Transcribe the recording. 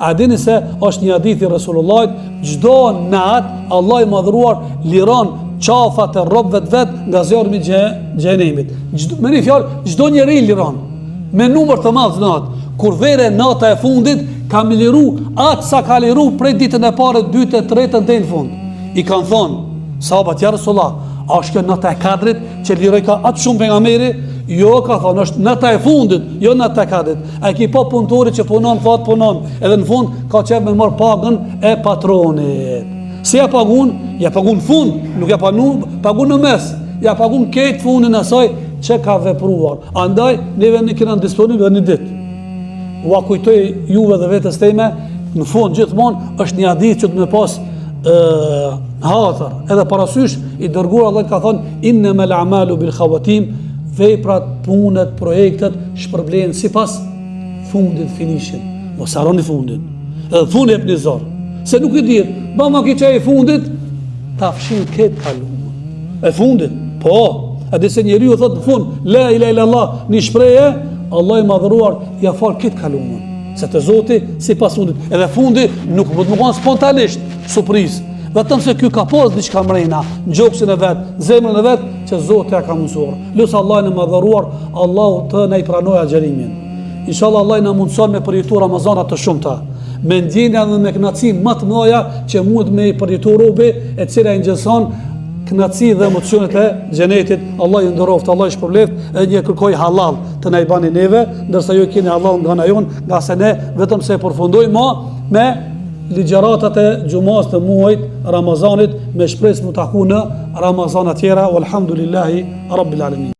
A dini se është një hadith i Resulullahit, çdo natë Allahu i madhëruar liron qafat e robëve të vet nga zjarmi i xhehenemit. Çdo, me një fjalë, çdo njeri liron me numër të madh çdo natë. Kur vjen nata e fundit, ka me liru atë sa ka liru prej ditën e parë, dytë, tretën deri në fund. I kanë thonë, sahabët, ja Resulullah, a është kjo nata e kadrit që lirojka atë shumë pejgamberi? Jo, ka thonë, është nata e fundit, jo nata e kadrit. A e ki pa punëtori që punon, thot punon, edhe në fund ka qef me marr pagën e patronit. Si ja pagun? Ja pagun në fund, nuk ja pagun, pagun në mes. Ja pagun krejt fundin asaj që ka vepruar. Andaj, neve ne kena në disponim edhe një ditë. Ua kujtoj juve dhe vetes teme, në fund gjithmonë është një hadith që do me pas ë hatër, edhe parasysh i dërguari i Allahut ka thonë innemel a'malu bil khawatim, veprat, punët, projektet shpërblehen sipas fundit finishin. Mos harroni fundin. Edhe fundin jepni zor. Se nuk i dihet, ba ma ki qaj i fundit, ta fshin krejt t'kalumen. E fundit, po, e di se njeriu thot në fund, la ilaha illallah, një shprehje, Allahu i madhëruar ja fal krejt t'kalumen. Se te Zoti, sipas fundit. Edhe fundi nuk mund të konë spontanisht, surprizë. Vetëm se ky ka pas diçka mrena, në gjoksin e vet, në zemrën e vet, që Zoti ja ka mundësuar. Lus Allahun e madhëruar, Allahu të na i pranojë agjërimin. Inshallah Allahu na mundëson me përjetu Ramazana të shumta, me ndjenja dhe me kënaqësi më të mëdha që mund me i përjetu robi, e cila i ngjeson kënaqësi dhe emocionet e xhenetit. Allahu ju nderoftë, Allahu ju shpërbleftë, edhe një kërkoj hallall të na i bani neve, ndërsa ju keni hallall nga ana jonë, ngase ne vetëm se e përfundojmë ma me ligjëratat e xhumas të muajit Ramazanit me shpresë m'u taku në Ramazana tjera. Walhamdulillahi rabbil alamin.